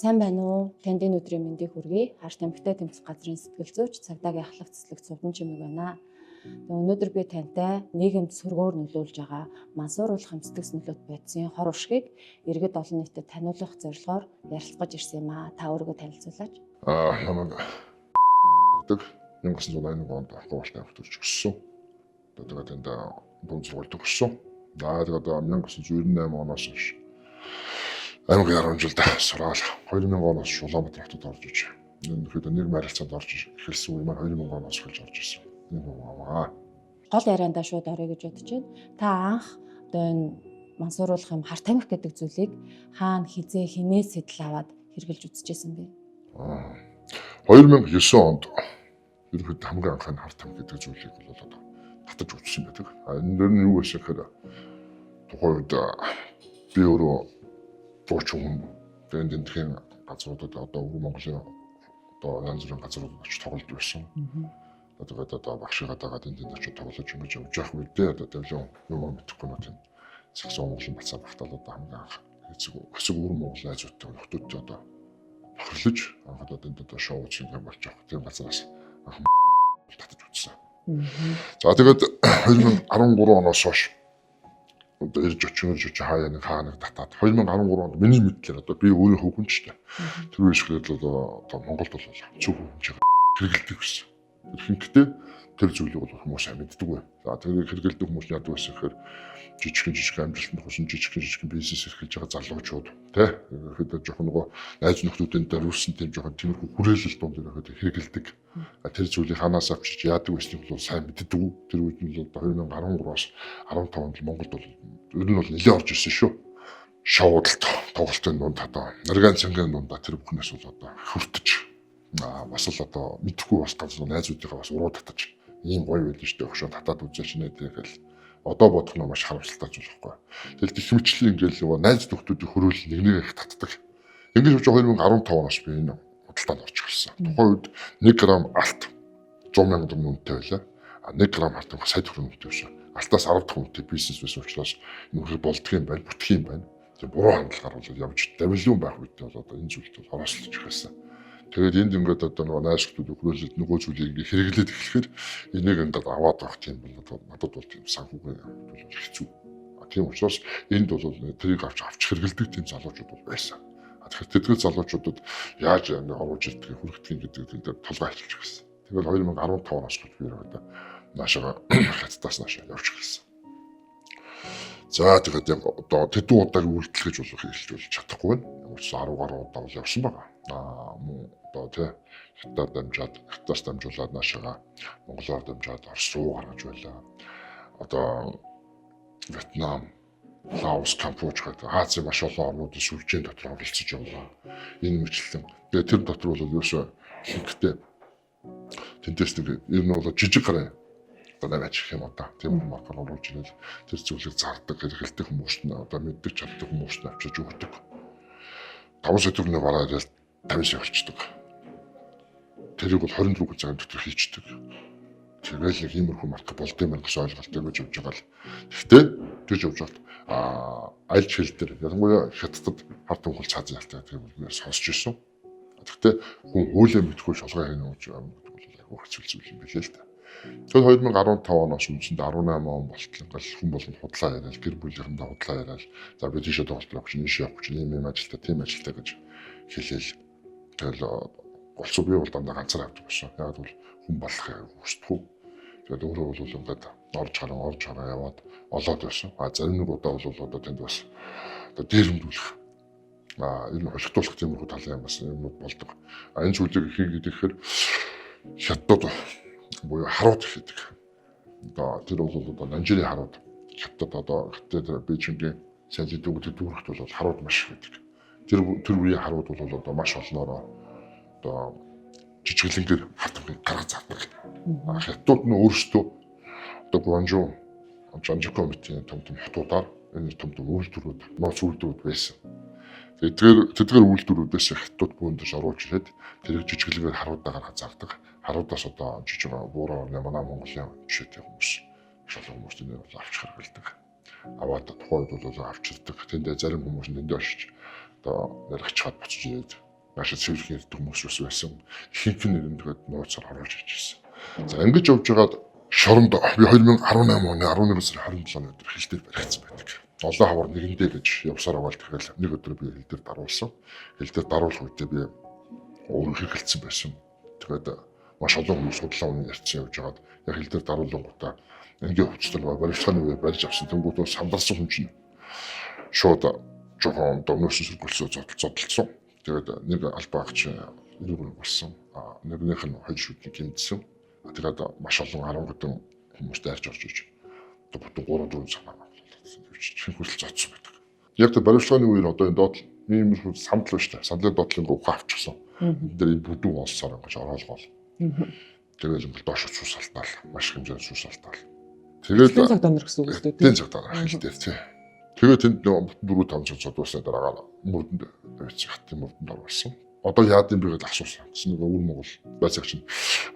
Сайн байна уу? Танд энэ өдрийн мэндийг хүргэе. Хар тамхитай тэмцэх газрын сэтгэл зүйч цагдаагийн ахлах цэцлэг Цувдан Чимэг байна. Өнөөдөр би тантай нийгэмд сөргөөр нөлөөлж байгаа мансууруулах эмцэгс нөлөөт бодисын хор уршгийг иргэд олон нийтэд таниулах зорилгоор ярилцгаж ирсэн юм аа. Та өөрийгөө танилцуулаач. Намайг гэдэг 1981 онд Хуралтай аймагт төрж өссөн. Тэгээд энд дунд сургууль төгссөн. За тэгээд 1998 оноос хойш аймгийн 10 жилд сураал 2000 оноос Улаанбаатар хотод орж иж ерөнхийдөө нийгмийн харилцаанд орж эхэлсэн үе маань 2000 оноос эхэлж орж ирсэн. Нэг хүн. Гол яриандаа шууд орё гэж бодож байна. Та анх одоо энэ мансууруулах юм хар тамхи гэдэг зүйлийг хаана хизээ хинээс сэтэл аваад хэрглэж үзчихсэн бэ? 2009 онд ерөнхийдөө хамгийн анх нь хар тамхи гэдэг зүйлийг бол одоо татаж үзсэн байдаг. А энэ дэр нь юу байсан гэхээр тухайн үед би өөрөө дуучин хүн. Тэгээд эндхийн газруудад одоо өвөр Монголын одоо янз бүрийн газруудад очиж тоглолт байсан. Тэгээд одоо багшигаа дагаад энд тэнд очиж тоглож ингэж явж явах үедээ одоо тавилан юм мэдэхгүй нөө тийм сагсан Монголын бацаа багтаал одоо хамгийн анх хэсэг өвөр Монгол найзуудтай нөхдөөдтэй одоо тохирлож анх одоо энд одоо шоу юм болж явах тийм газараас анх татаж үзсэн. За тэгээд 2013 оноос хойш одоо ирж очих хаяа нэг хаа нэг татаад 2013 онд миний мэдлээр одоо би өөрийн хөвгөн ч дээ. Тэр үеэс эхлээд л одоо Монголд бол цөөхөн хүн чиг хэрэгэлдэг байсан. Ихэнхдээ тэр зүйлийг бол хүмүүс сайн мэддэг бай. За тэрийг хэрэгэлдэг хүмүүс яадаг байсан гэхээр жижигхэн амжилтанд хүрсэн жижигхэн бизнес эрхэлж байгаа залуучууд тий ерөнхийдөө жоохон нөгөө найз нөхдүүдийн даруйсан тийм жоохон тиймэрхүү хүрээлэл дунд ерөнхийдөө хэрэгэлдэг. Тэр зүйлийг ханаас авчиж яадаг байсныг бол сайн мэддэг. Тэр үед нь л 2013-аас 15 онд Монголд бол ер нь бол нэлээд орж ирсэн шүү. Шоудалт тоглолтын дунд одоо наргаан цэнгийн дунд тэр бүхнээс бол одоо хүртэж бас л одоо мэдхгүй бас ганц найзуудыгаа бас уруу татаж ийм гоё байлаа шүү дээ. Өгшөө татаад үзээч нэ тэгэл одоо бодох нь маш харамсалтай зүйл байхгүй. Тэгэл гих мэтчлэн ингээл нөгөө найз нөхдүүдийн хөрөөл нэг нэг их татдаг. Ингэж явж 2015 оноос би энэ худалдаанд орж эхэлсэн. Тухайн үед 1 г алт 100 сая төгрөг үнэтэй байлаа. А 1 г хар тамхи сая төгрөг үнэтэй байсан. Алтаас 10 дахь үнэтэй бизнес байсан учраас энэ болдго юм байна, бүтэх юм байна. Тэгээ буруу хандлагаар бол явж давилуун байх үедээ бол одоо энэ зүйлд бол хорослож эхэлсэн. Тэгээд энд ингээд одоо нөгөө найз нөхдүүд хөрөөлөд нөгөө зүйлийг ингээд хэрэглээд эхлэхээр энийг ингээд аваад авах тийм бол надад бол тийм санхүүгийн бол хэцүү. Тийм учраас энд бол тэрийг авч хэрэглэдэг тийм залуучууд бол байсан. Тэгэхээр тэдгээр залуучуудад яаж ингээд оруулж ирдгийг хүргэдэг гэдэг тэн дээр толгой ажиллаж эхэлсэн. Тэгэл 2015 оноос хойш би одоо наашаа хятадаас наашаа явж эхэлсэн. За тэгээд яг одоо тэдэн удаагийн үйлдэл гэж бол хэлж бол чадахгүй байна. Ямар ч 10 гаруй удаа бол явсан байгаа. Мөн одоо тий хятадаар дамжаад хятадаас дамжуулаад наашаага монголоор дамжаад Орос руу гаргаж байлаа. Одоо Вьетнам, Лаос, Камбож гэдэг Азийн маш олон орнуудын сүлжээн дотор оролцож явлаа. Энэ мэтлэн. Тэгээд тэр дотор бол ерөөсөө ихэнхдээ тэндээс нэг ер нь бол жижиг гарын одоо наваач гэх юм одоо тийм маркаар оруулж ирэл тэр зүйлийг зардаг, хэрэглэдэг хүмүүст нь одоо мэддэг чаддаг хүмүүст нь авчирч өгдөг. 5 сая төгрөгийн бараа ирэл 50 сая болчдөг. Тэрийг бол 24 цагийн дотор хийчдэг. Тэгэл нэг иймэрхүү марка болд юм байна гэсэн ойлголттой гэж явж байгаа л. Гэхдээ тэгж явж байхад аль ч хэл дээр ялангуяа хятадд хар тамхи цаазын ялтай гэдэг бол би сонсч ирсэн. Гэхдээ хүн хуулиа мэдэхгүй шалгаа хийнэ гэж юм гэдэг бол айгүй хэцүү зүйл юм билээ л дээ. Тэгэхээр 2015 оноос үндсэнд 18 он болтол ингээл хүн болгонд худлаа яриад гэр бүлийнхэндээ худлаа яриад за би тийшээ тоглолт явах чинь ийшээ явах чинь ийм ийм ажилтаа тийм ажилтаа гэж хэлээл. Тэгэл голцоо би бол дандаа ганцаар авдаг байсан. Яг бол хүн болох хүсдэггүй. Тэгээд өөрөө бол ингээд орж харан яваад олоод байсан. А зарим нэг удаа бол одоо тэнд бас одоо дээрэмдүүлэх ер нь хошигдуулах тиймэрхүү талын юм бас юмнууд болдог. А энэ зүйлийг хин гэдэг ихээр хятадууд буюу харууд хийдэг. Одоо тэр бол одоо Нанжирийн харууд хятад одоо хятад Бээжингийн сайн дүүрэгт дүүрэгт бол харууд маш их байдаг. Тэр үеийн харууд бол одоо маш олноороо одоо жижиглэнгээр хар тамхиг гаргаж зардаг. Хятадууд нь өөрсдөө одоо Гуанчжоу, Жанжико мэтийн том том хотуудаар энэ том том үйлдвэрүүд, нууц үйлдвэрүүд байсан. Тэдгээр үйлдвэрүүдээс хятадууд бүүндэж оруулж ирээд тэрийг жижиглэнгээр харуудаа гаргаж зардаг. Харуудаас одоо жижиг буураа орны манай Монголын жишээтэй хүмүүс маш олон хүмүүс тэнийг бол авч хэрэглэдэг. Аваад тухайн үед бол авчирдаг. Тэндээ зарим хүмүүс нь тэндээ очиж одоо наригчаад буцаж ирээд Наашаа цэвэрлэх ярьдаг хүмүүс бас байсан. Ихэнх нь ер нь тэгээд нууцаар оруулж иж ирсэн. За ингэж явж байгаад шоронд би 2018 оны 11 сарын 27-ны өдөр хил дээр баригдсан байдаг. Олон хавар нэгэндээ гэж явсаар аваад тэгэл нэг өдөр би хил дээр даруулсан. Хил дээр даруулах үедээ би өөрөө хэрэгэлцсэн байсан. Тэгээд маш олон хүмүүс судлаа үнэ ярьсан явж байгаад яг хил дээр даруулангуудаа энгийн хувцас нөгөө баримтлагын үе барьж авсан. Тэнгүүд бол сандарсан хүн чинь шууд жоохон домноос сөргөлсөө зодолцсон. Тэгээд нэг албаагч эрүүг болсон. Нэгнийх нь хоёр шүдний гэмтсэн. Тэгээд маш олон 10 хэдэн хүмүүс дайрч орж иж одоо бүтэн 3 4 цаг чин хүртэл зодсон байдаг. Яг тэр баримтлагын үеэр одоо энэ доод ийм сандал байна шүү дээ. Сандлын доотлын ухаан авчихсан. Энэ дээр энэ бүдүүн олсоор ингэж ороолгоол. Тэгэл ингээл доош цус алтаал, маш их хэмжээний цус алтаал. Тэгээд цаг донор гэсэн үг үү? Тийм цаг донор хэл дээр тий. Тэгээд тэнд нөгөө 4 5 цаг зодуулсны дараа мөрдөнд байцсан хатын мөрдөнд оруулсан. Одоо яад юм бэ гэдээ асуусан. Тэгсэн нөгөө өвөр Монгол байцаагч чинь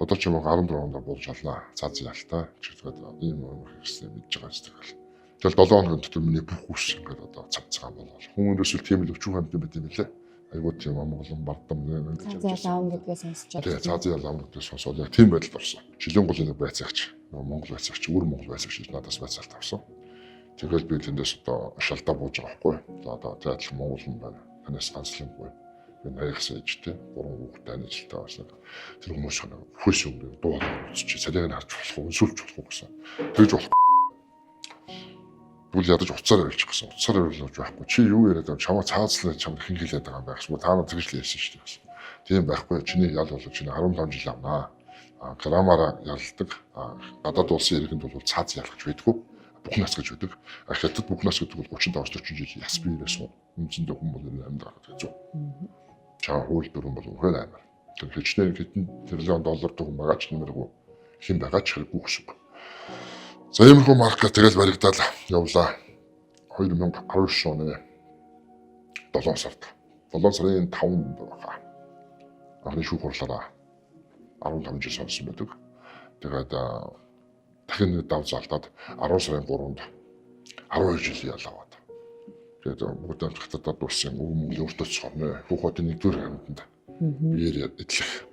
одоо ч юм уу 14 онд болж алнаа. Цааз ялтаа. Тэгээд ийм юм хэрэгсээ мэдж байгаа юм тэгэл. Тэгэл 7 хоногийн дотор миний бүх хүс ингээд одоо цав цагаан болол. Хүн ерөөсөө тийм л өчүүхэн амьтан байт юм лээ. Айгуу тийм Монголон бардам гэж явж байсан. Гэдгээ сонсч байгаа. Тэгээ цааз ял ам гэдгээ сонсоод яг тийм байдалд орсон. Жилийн голын нэг байцаагч, нөгөө Монгол байцаагч, өвөр Монгол байцаагч надаас байцаалт авсан. Тэгэл би тэндээс одоо шалдаа бууж байгаа байхгүй. За одоо тэр адилхан Монгол хүн байна. Танаас ганцлангүй. Би 89 ээжтэй 3 хүүхэдтэй ажилтаа байсан. Тэр хүмүүс нэг хөөс өнгө дуу хоолой үзчих. Царайг нь харж болох уу, өнсүүлж болох уу гэсэн. Тэгж болох. Тэгвэл ядаж уцаар авилчих гэсэн. Уцаар авилж байхгүй. Чи юу яриад байгаа чамаа цаазлаа чамд хэн хэлээд байгаа юм байх юм. Та нар тэгж л ярьсан шүү дээ гэсэн. Тийм байхгүй. Чиний ял болов чиний 15 жил авнаа. Граммаараа ялдаг. Гадаад улсын иргэнд бол цааз ялах гэж байдгүй. Бүх нас гэж байдаг. Хятад бүх нас гэдэг бол 35 40 жил яс биерээ суу. Үндсэндээ хүн бол амьдрах гэж хэцүү. Чаа хууль дүрм бол үнэхээр амар. Тэр хичнээн хэдэн триллион доллар төгөн байгаа ч нэмэргүй хэн байгаа ч хэрэггүй гэсэн үг. За иймэрхүү марка тэгэл баригдаад явлаа. 2019 оны 7 сард. 7 сарын 5-нд байгаа. Анхны шүүх хурлаараа 15 жил сонсон байдаг. Тэгээд дахин нэг дав залдаад 10 сарын 3-нд 12 жил ял аваад. Тэгээд бүгд хятадд дууссан өвөр Монголын өртөөц орно. Хүү хотын 1-р хамтанд биеэр эдлэх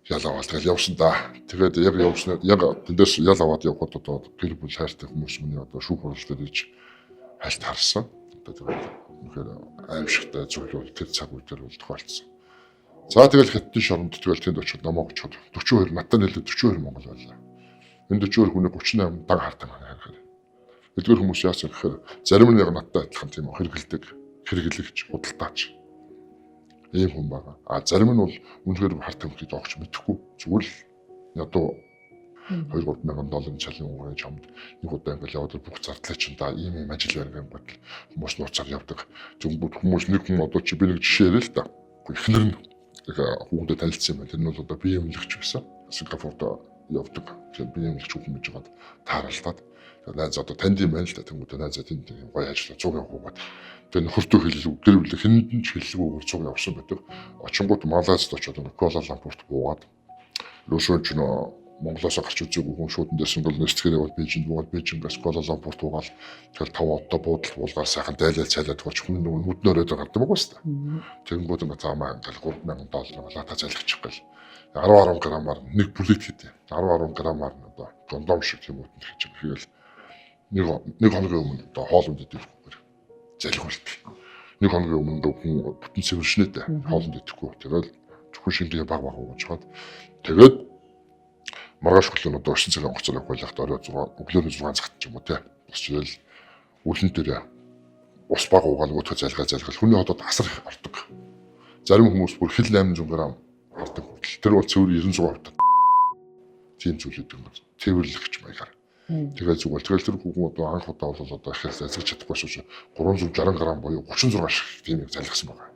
ял аваад тэгэл явсан да. Тэгээд яг явсан яг тэндээс ял аваад явхад одоо гэр бүл хайртай хүмүүс миний одоо шүүх хурал дээр иж хальт харсан. Одоо тэгээд үнэхээр аимшигтай зүйл бол тэр цаг үе дээр бол тохиолдсон. За тэгэл хятадын шоронд тэгэл тэнд очиод номоо очиод 42 надтай нэлээд 42 Монгол байлаа. Энэ 42 хүний 38 дан хартан харахаар. Эдгээр хүмүүс яасан гэхээр зарим нь яг надтай адилхан тийм хэрэгэлдэг, хэрэглэгч, худалдаач ийм хүн байгаа. А зарим нь бол үнэхээр харт тамхиг огч мэдэхгүй. Зүгээр л ядуу 2 3 мянган долларын цалин угаан чамд нэг удаа ингээл яваад бүх зардлаа чинь да ийм ийм ажил байна гэмгүүт хүмүүс нууцаар явдаг. Зүнгүүд хүмүүс нэг хүн одоо чи би нэг жишээ яриа л да. Эхнэр нь нэг хүүхдэд танилцсан юм байна. Тэр нь бол одоо бие эмнэлэгч байсан. Сингапурт явдаг. Тэгэхээр бие эмнэлэгч хүүхэн байж байгаад тааралдаад найз одоо танд юм байна л да. Тэнгүүдээ найз тэнд нэг гоё ажил цуг явах уу гэдэг. Тэгээ нөхөртөө хэллэг гэр бүл хэнд нь ч хэллэггүйгээр цуг явсан байдаг. Очингууд Малайзд очиод Куала Лумпурт буугаад ерөөсөө ч нөө Монголоос гарч үзээгүй хүн шууд эндээс ингээл нэрцгээр явал Бээжинд буугаад Бээжингээс Куала Лумпурт буугаад тэгэл 5 одтой буудалд буулгаад сайхан дайлал цайлаад төгөөч хүн нөгөө нүднөөрөө гардаг байгаа шүү дээ. Тэгэнгүүт ингээ заамаа ингээл 3000 доллар лата залхичих гэл 10 10 граммаар нэг бүлэт хийдэ. 10 10 граммаар нь одоо гондом шиг тийм үтэнд хийж байгаа. Тэгэл нэг хоногийн өмнө одоо хоол унд идэхгүйгээр залхиулт. Нэг хоногийн өмнө хүн бүтэн цэвэршнэтэй хоол унд идэхгүй. Тэгэл зөвхөн шингээ баг баг ууж чад. Тэгээд маргааш өглөө нь одоо 9 цагийн онгоцоор явах байлаа орой 6 өглөөний 6 цагт ч юм уу те. Босч ирэл үлэн дээр ус баг уугаал нөгөөдхөө залгаа залгаал хүний хотод асар их ордог. Зарим хүмүүс бүр хил 800 г хардаг хүртэл тэр бол цэвэр 96% тийм зүйл гэдэг юм байна. Цэвэрлэгч маягаар. Тэгээ зүгээр тэгэл тэр хүүхэн одоо анх удаа бол одоо ихээс залгаж чадахгүй шүү. 360 г буюу 36 шиг тийм юм залгасан байгаа.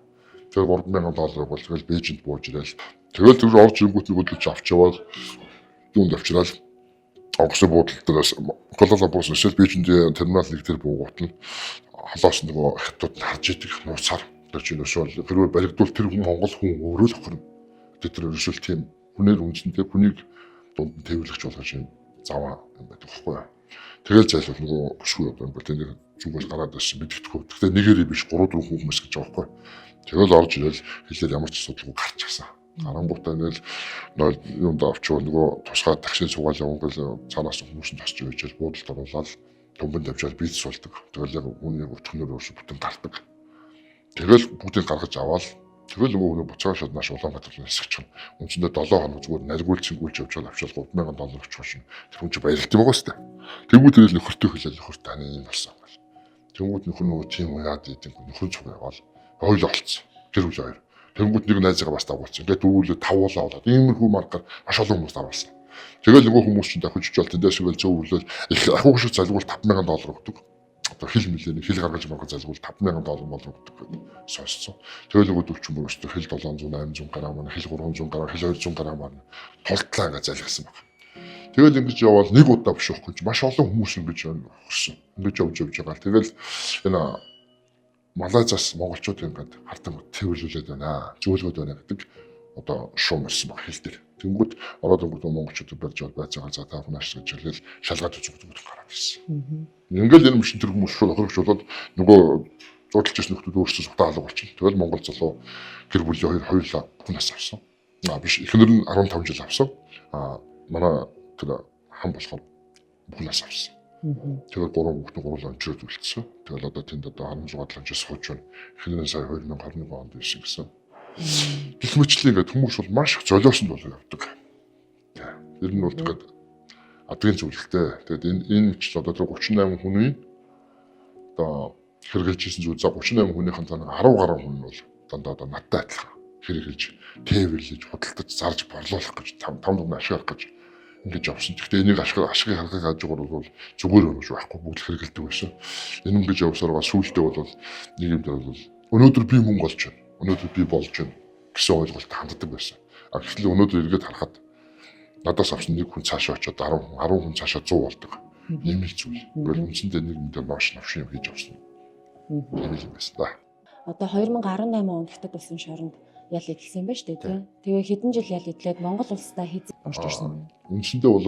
Тэгээ 3000 долларыг бол тэгэл Бээжинд бууж ирэл. Тэгэл тэр орж ирэнгүүт нэг өдөр авч яваад юунд авчирал онгоцны буудлын дээрээс Куала Лумпураас өсөл Бээжинд терминал 1 дээр буугуут нь холоос нөгөө хятад нь харж идэг нууцаар тэр чинь өсөөл хэрвээ баригдвал тэр хүн Монгол хүн өөрөө л охирно. Тэр ерөөсөө тийм хүнээр үндсэндээ хүнийг дунд нь тээвэрлэгч болгож юм заваа юм байдаг байхгүй юу. Тэгэл зайлвал нөгөө бүшгүй одоо юм бол тэнд Зүгээр гараад ирсэн мэддэхгүй. Гэхдээ нэгээрээ биш 3 4 хүмүүс гэж байгаа байхгүй. Тэгэл орж ирэл хэлээр ямар ч асуудалгүй гарчихсан. Гарангуутаа ингээл 0 юунд авчвал нөгөө тусгай таксин суугаал явангал цаанаас хүмүүс нь тасч байж л буудалд оруулаад төмбөн тавьжаал бийц суулдаг. Тэгэл яг хүний өчгөнөр өөрсө бүтэн гардаг. Тэгэл бүгдийг гаргаж аваад тэгэл нөгөө хүн буцааж шууд нааш Улаанбаатар руу нисэх чинь. Үндсэндээ 7 хоног зүгээр наргуул цэнгүүлж явж байгаа авчаал 3000 доллар очих шин. Тэр хүн чи баярлалт юм байгаа сте. Тэнгүүд тэрэл нөхөртөө хэлээл нөхөр таны юм болсон гал. Тэнгүүд нөхөр нөгөө тийм яад идэв нөхөр цуг яваал хоёул олцсон. Тэр үл хоёр. Тэнгүүд нэг найзыгаа бас дагуулсан. Ингээд дөрвөлөө тавуулаа болоод иймэрхүү маргаар маш олон хүмүүс дагуулсан. Тэгэл нөгөө хүмүүс чинь дахиж очиод тэндээс үйл зөв өглөөл их ахиу шиг залгуул 5000 доллар өгдөг. Одоо хил мэлээ хил гаргаж маргаж залгуул 5000 доллар мол өгдөг гэдэг сонсцсон. Тэгэл нөгөө дөрвчин бүр өстө хил 700 800 грамм, хил 300 грамм, хил 200 грамм тултлаа ингээд залгасан баг. Тэгэл ингэж явбал нэг удаа биш байхгүй чи маш олон хүмүүс ингэж хөрсөн. Ингэж явж явж байгаа. Тэгэл энэ Малайзаас монголчууд ингээд хартан тэвэрлүүлээд байна. Зөөлгөөд байна гэдэг одоо шум ирсэн баг хил дээр. Тэнгүүд ороод өнгөрсөн монголчууд барьж аваад байцаагаа за та бүхэн ааш гэж хэлээл шалгаад үзэх гэдэг гараад ирсэн. Ингээл энэ мөчн тэр хүмүүс шууд хөрөгч болоод нөгөө зуудалж ирсэн нөхдүүд өөрсдөө сухтаа алга болчихно. Тэгэл монгол залуу гэр бүлийн хоёр хоёулаа бүх нас авсан. Аа биш эхнэр нь 15 жил авсан. Аа манай тэр хам болохоор бүх нас авсан. Тэгээд гурван хүүхэд нь гурлаа өнчрөөд үлдсэн. Тэгэл одоо тэнд одоо 16 7 жил сууж байна. Эхнэр нь сая 2021 онд ирсэн гэсэн. Гэх мэтлээ ингээд хүмүүс бол маш их золиосонд бол явдаг. Тэр нь бол тэгээд адгийн зүйлтэй. Тэгээд энэ мэтлэл одоо тэр 38 хүний одоо хэрэгжилж исэн зүйл за 38 хүнийхэн тань 10 гаруй хүн нь бол дандаа одоо надтай адилхан хэрэгжилж, тээвэрлэж, худалдаж, зарж борлуулах гэж там там дүн ашиглах гэж ингэж явсан. Гэхдээ энийг ашигыг харахыг хажуугаар бол зүгээр өргөж байхгүй бүгд хэрэгэлдэг байсан. Энэ ингэж явсаар ба сүүлдээ бол нэг юм дээр бол өнөөдөр би мөнгө олж байна. Өнөөдөр би болж байна гэсэн ойлголт ханддаг байсан. А гэтэл өнөөдөр эргээд харахад надаас авсан нэг хүн цаашаа очиод 10 хүн 10 хүн цаашаа 100 болдог. Ийм л зүйл. Ингээл үндсэндээ нэг юм дээр нош новшин юм хийж явсан. Тийм л юм байсан да. Одоо 2018 онд Хятад улсын шоронд ял эдэлсэн юм байна шүү дээ тий. Тэгээ хэдэн жил ял эдлээд Монгол улстай хэзээ Орж ирсэн юм. Үндсэндээ бол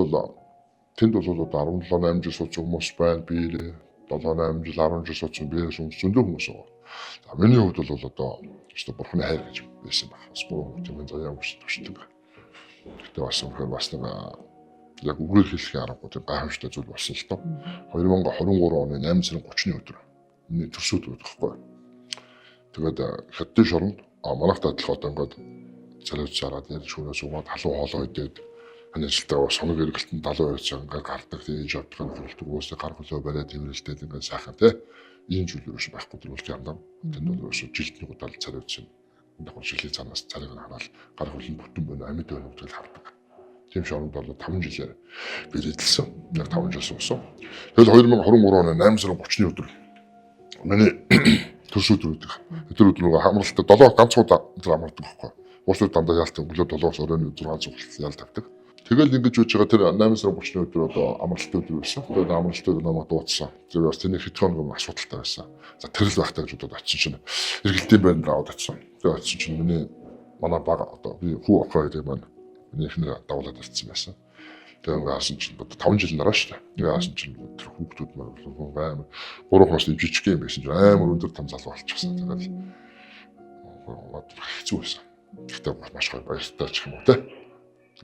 тэнд бол одоо 17 8 жил суусан хүмүүс байна. Би 7 8 жил 10 жил суусан би зөндөө хүмүүс байгаа. За миний хувьд бол одоо өстө бурхны хайр гэж байсан байх. Бас буруу хүн юм заяа хүмүүс төшдөг. Гэтэ бас үнэхээр бас нэг яг үгээр хэлэх аргагүй тийм гайхамшигтай зүйл болсон л доо. 2023 оны 8 сарын 30-ны өдөр миний төрсөн өдөр байдаг байхгүй. Тэгээд Хятадын шоронд манайхтай адилхан одоо ингээд цалиуд сараад яг шүүнээс суугаад халуун хоолоо идээд хань ажилтаа бас соног эргэлтэн 72 цаг ингээд гардаг тийм ээж авдгаа нөхөрлөдөг уусаа гар хөлөө бариад тэврэлтэд ингээд сайхан тий ийм зүйл ерөөс байхгүй тэр бол яндан тэнд бол ерөөсөө жилд нэг удаа л цалиудсан давхар жилийн цаанаас царайг нь хараад гар хөл нь бүтэн байна амьд байна гэдгийг хардаг. Тийм шоронд бол 5 жилээр би эдэлсэн. Яг 5 жил суусан. Тэгэл 2023 оны 8 сарын 30-ны өдөр миний төрсөн өдөр байдаг. Тэр өдөр нөгөө хамралтаа 7 ганц удаа тэр амардаг байхгүй. Уус дандаа яалт өглөө 7-оос оройн 6 хүртэл ял тавьдаг. Тэгэл ингэж үж байгаа тэр 8 сарын 30-ны өдөр одоо амралтын өдөр байсан. Тэгээд амралтын өдөр намайг дуудсан. Тэр бас тэний хэдхэн хоног асуудалтай байсан. За тэр л байхтай гэж бодоод очсон чинь эргэлтийн байранд аваад очсон. Тэгээд очсон чинь миний манай баг одоо би хүү охин гэдэг маань миний эхнэр дагуулад ирсэн байсан. Тэгээд ингээ харсан чинь одоо 5 жилийн дараа шүү дээ. Ингээ харсан чинь тэр хүүхдүүд маань бол амар 3 хоногс жижиг юм байсан чинь амар өндөр том залуу болчихсон. Тэгээд хэцүү байсан. Гэхдээ маш гоё баяртай ч юм уу те.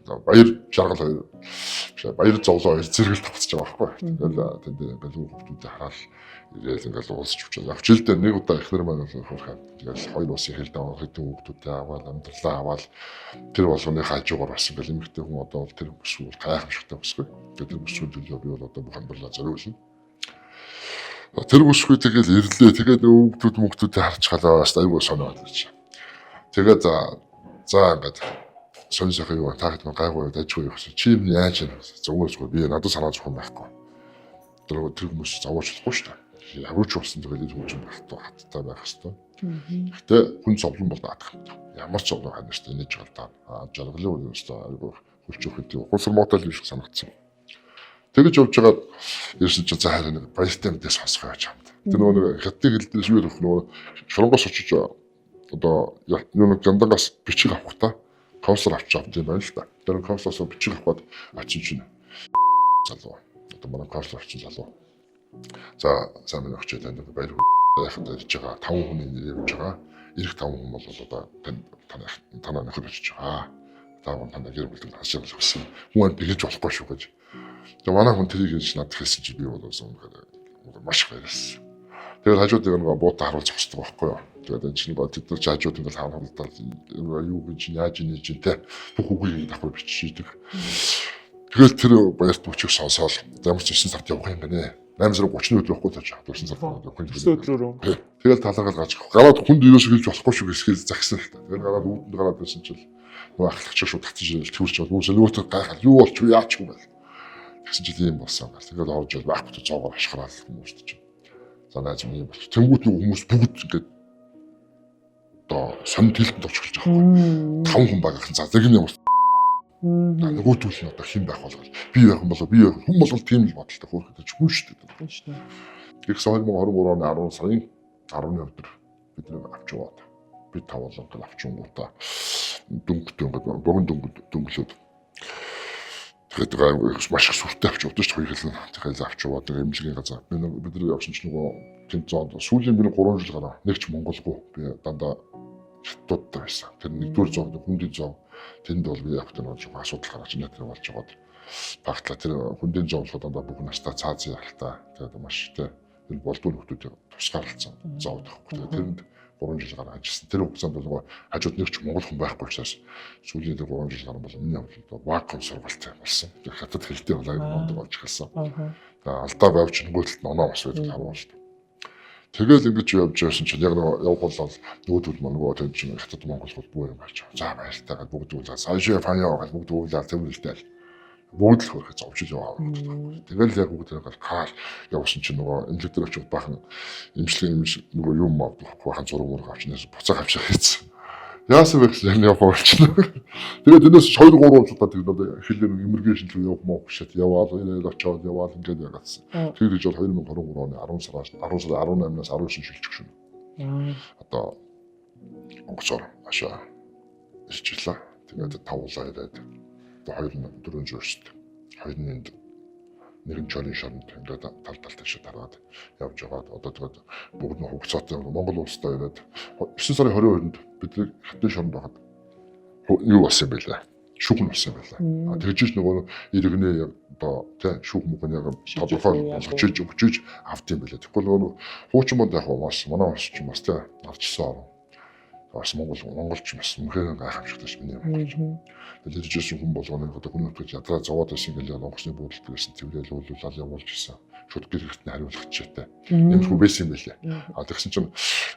Баяр жаргал хоёр биш баяр зовлон хоёр зэрэгэл тавцж байгаа байхгүй. Тэгэл тэнд ингээл хүүхдүүдээ хараад ирээл ингээл уулзч авчаа. Яг жилдээ нэг удаа эхнэр маань бол хөрхөн. Тэгэл хоёр улсын хэл даваа хэдэн хүүхдүүдээ аваад амьдралаа аваад тэр болгоны хажуугаар бас ингээл эмэгтэй хүн одоо бол тэр бүсгүй бол гайхамшигтай бүсгүй. Тэгээд тэр бүсгүй төлөө би бол одоо бүх амьдралаа зориулна. Тэр бүсгүй тэгэл ирлээ. Тэгээд хүүхдүүд мөхтүүдээ харж халаа бас айгүй сониод ирж. Тэгээд за ингээд сонь сайхан юу та хэд гайгүй дайжгүй юу гэсэн. Чи юм яаж юм зүгээр зүгээр би надад санаа зовхон байхгүй. Тэр хүмүүс зовооч болохгүй шүү дээ. Ямар ч болсон тэгэл энэ хүн байх хаттай байх хэвээр. Гэтэ хүн зовлон бол даадах юм. Ямар ч зовлон ханаа шүү дээ нэж гал даа. Жаргалын үе өстө айгүй хөлч өгөх тийм ухамсар муутай л биш санагдсан. Тэгэж явж байгаад ирсэн чинь за харин нэг баяртай мэдээ сонсгоо яаж хамт. Тэр нөгөө нэг хятадын хэл дээрс юу гэх нөгөө шоронгоос очиж одоо юу нэг гяндангаас бичиг авах та консул авч авд юм байна л да. Тэр консулаас бичиг авах гээд очин чинь залуу. Одоо манай консул авчин залуу. За сайн минь өгч танд баяр яхад ирж байгаа 5 хүний нэр явж байгаа. Ирэх 5 хүн бол одоо тань танаа нөхөр ирж байгаа. Та хүн танаа гэр бүлд хашаа болгосон. Хүн бэлэж болохгүй шүү гэж. Тэгээ манай хүн тэрийг хэлж надад хэлсэн чи би бол үнэхээр маш их баярласан. Тэгээд хажуудыг нөгөө буута харуул зогсдог байхгүй юу. Тэгээд энэ чинь тэд нар чи хажууд ингээл харуултал юу гэж яаж нээж чинь те бүх үгийг давхар биччихийдэг. Тэгэл тэр баярт мөчийг сонсоол ямар ч 9 сард явах юм байна. 8 сарын 30-ны өдөр явахгүй тааж 9 сард явах юм. 9 өдрөөрөө. Тэгэл талархал гарч гараад хүнд ерөөсөө хэлж болохгүй шүү гэсгээл загсан л та. Тэгэл гараад үүдэнд гараад байсан чинь нөгөө ахлагч шууд татж ирэл тэрч бол хүмүүс нөгөөтөө гайхал юу болч юу яач юм бэ. Тэгсэн чинь ийм болсон гал. Тэгэл орж ил байхгүй цоогоор ашгараад хүмүүс чинь. За найз минь юм болч. Тэнгүүт нөгөө хүмүүс бүгд ингээд одоо сонин тэлтэнд орж эхэлж байгаа байхгүй. 5 хүн багийнхан за тэг юм ямар нөгөөдөл нь одоо хэн байх бол би байх юм болоо би байх хүн бол тийм л бодолтой хөөрхөд ч хүн шүү дээ. Тийм шүү дээ. Тэгсэн 2023 оны 10 сарын 10-ны өдөр бид нэг авч яваад би тав болон авчингуудаа дөнгөтэй ингээд богино дөнгөлөөд тэгээд маш их сүртэй авч явдаг шүү дээ. Тэгээд авч яваад нэг эмнэлгийн газар бид нар явсан чинь нөгөө тэнд зоонд сүүлийн би 3 жил гараа нэг ч монголгүй би дандаа хятадтай байсан. Тэр нэгдүгээр зоог хүндийн зоог тэнд бол би яг тэр нэг асуудал гарч ирнэ тэр болж байгаад багтлаа тэр хүндийн зоог болохоор дандаа бүх настай цаазын ялтай тэгээд маш тэ тэр болдгоо нөхдүүдийг тусгаарлцсан зоог байхгүй. Тэгээд тэрэнд 3 жил гараа ажилласан. Тэр хугацаанд бол нөгөө хажууд нэг ч монгол хүн байхгүй учраас сүүлийн тэр 3 жил гарan бол миний хувьд вакуум сургалт болсон. Тэр хятад хэлтэй бол аяг мундаг болж эхэлсэн. Тэгээд алдаа байвч нөгөө талд нь оноо бас байдаг харуулт. Тэгэл ингэж явж байсан чинь яг нөгөө явах бол нөгөөдөл мөн нөгөө тэнд чинь хятад монгол бол бүү юм болж байгаа. За баяртай гад бүгд уулаа. Сайшаа фаяа гад бүгд уулаа цэвэрлэлтэй. Бүгд л хөрхө зовж яваа. Тэгэл яг бүгд нэг хаал явсан чинь нөгөө эмнэлэг дээр очиод бахан эмчилгээ нөгөө юм авдаг бахан зураг мураг авчнаас буцааг авчих хийсэн. Яасан бэ гэсэн яг явах болчихно. Тэгээд энэс 2 3 удаа тэр хэлээр иммиграшн руу явах мó шат яваал ирээд очиод яваал ингээд ягаадсан. Тэр гэж бол 2023 оны 10 сараас 10 сарын 18-наас 19 шилжих шөнө. Одоо онгоцоор ашаа ирчихлээ. Тэгээд тавуулаа ирээд одоо 2400-д 2-нд нэгэн чорын шоронд ингээд тал тал тийшээ тараад явж байгаад одоо тэгээд бүгд нь хугацаатай Монгол улстай ирээд 9 сарын 22-нд бидний хятадын шоронд байхад юу болсон юм бэ лээ? Шүүх нь болсон юм байна. А тэгжиж нөгөө иргэнээ одоо тий шүүх мөх нь яг тодорхой болгож өгчөж авд юм байлаа. Тэгэхгүй нөгөө хуучин монд яг бас манай улс ч бас тий нарчсан орон. Бас Монгол монголч бас үнэхээр гайхамшигтай ш миний монголч. Тэгэл ирж ирсэн хүн болгоно одоо хүн нутгаж ядраа зовоод байсан гэл онгоцны буудалд байсан цэврэл уулуулаад явуулж исэн. Шууд гэр гэрт нь хариулах хичээтэй. Нэмэрхүү байсан юм байлээ. А тэгсэн чинь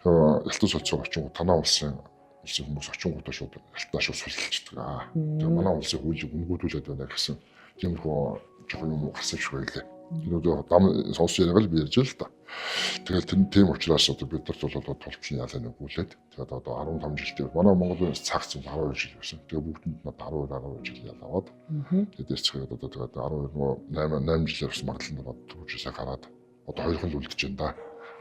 ялтан солилцоор очингууд танаа улсын хүмүүс очингуудаа шууд ялтнаа шууд сулилчдаг. Тэгээ манай улсын хуулийг үнгүүдүүлээд байна гэсэн тиймэрхүү жоохон юм гарсан шиг байлээ. Тэр одоо дам сонс яриаг л би ярьж л та. Тэгэл тэр тийм учраас одоо бид нарт бол одоо тултал ялаа нүгүүлээд тэгээд одоо 15 жилдээ манай Монголын цагц 12 жил байсан. Тэгээ бүгдэнд надад 12 12 жил ялаваад тэгээд ирцгээд одоо тэгээд 12 нөгөө 8 8 жилээр бас магадлал нь төгжөөсөө гараад одоо хоёрхан л үлдэж байна да.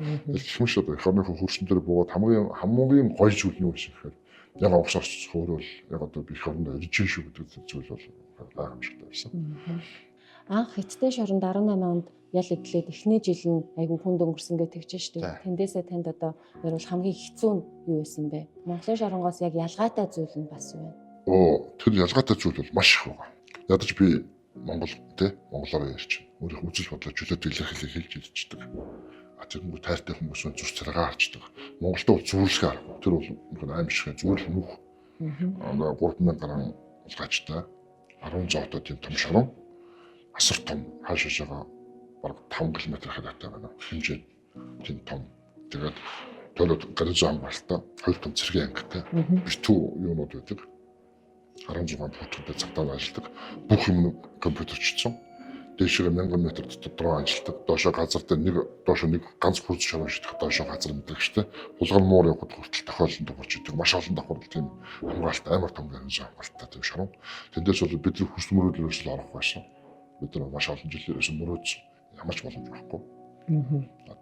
Тэгэл гэх мэт одоо эх орныхоо хөрсөн дээр буугаад хамгийн гоё зүйл нь юу гэсэн гэхээр яг онгоцоос хөөрөөл яг одоо би эх орондоо ирж шүү гэдэг зүйл бол гайхамшигтай байсан. Анх хятадын шоронд 18 онд ял эдлээд эхний жил нь айгүй хүнд өнгөрсөн гэж тэгж штеп. Тэндээсээ танд одоо ярил хамгийн хэцүү нь юу байсан бэ? Монголын шоронгоос яг ялгаатай зүйл нь бас юу вэ? Оо, тэр ялгаатай зүйл бол маш их байгаа. Ядаж би Монгол тий монголоор ярьж өөрийнх үзэл бодлоо чөлөөт илэрхийлэх хэлж ирчдэг. А тэгэнгүүт тайртай хүмүүс нь зүс царайгаа харчдаг. Монголд бол зүрлэхээ аргагүй. Тэр бол үнэхээр аимшиг зүрл нүх. Одоо 3000 гаруй улгаачтай 10 зоотой тийм том шорон асар том хааш хашаага бараг 5 км хадаатай байна. Хэмжээ тийм том. Тэгээд төлөд гарнизон хамгаалалтаа хоёр том цэргийн ангитай битүү юунууд байдаг. 16 футтай цагтаа ажилладаг. Бүх юм компьютерчилсан. Дээшээ 1000 м дотор дрон ажилладаг. Доошоо газар дээр нэг доошоо нэг ганц хурц шорон шидэх доошоо газар мэдрэгчтэй. Хулган муур явахад хүртэл тохиолдолд тохирч идэг. Маш олон давхар тийм хамгаалалт амар том гарнизон хамгаалалттай тийм шорон. Тэндээс бол бидний хүс мөрөөдлөөс л орох байсан. Бид нар маш олон жилээрээс мөрөөдсөн. Ямар ч боломж байхгүй.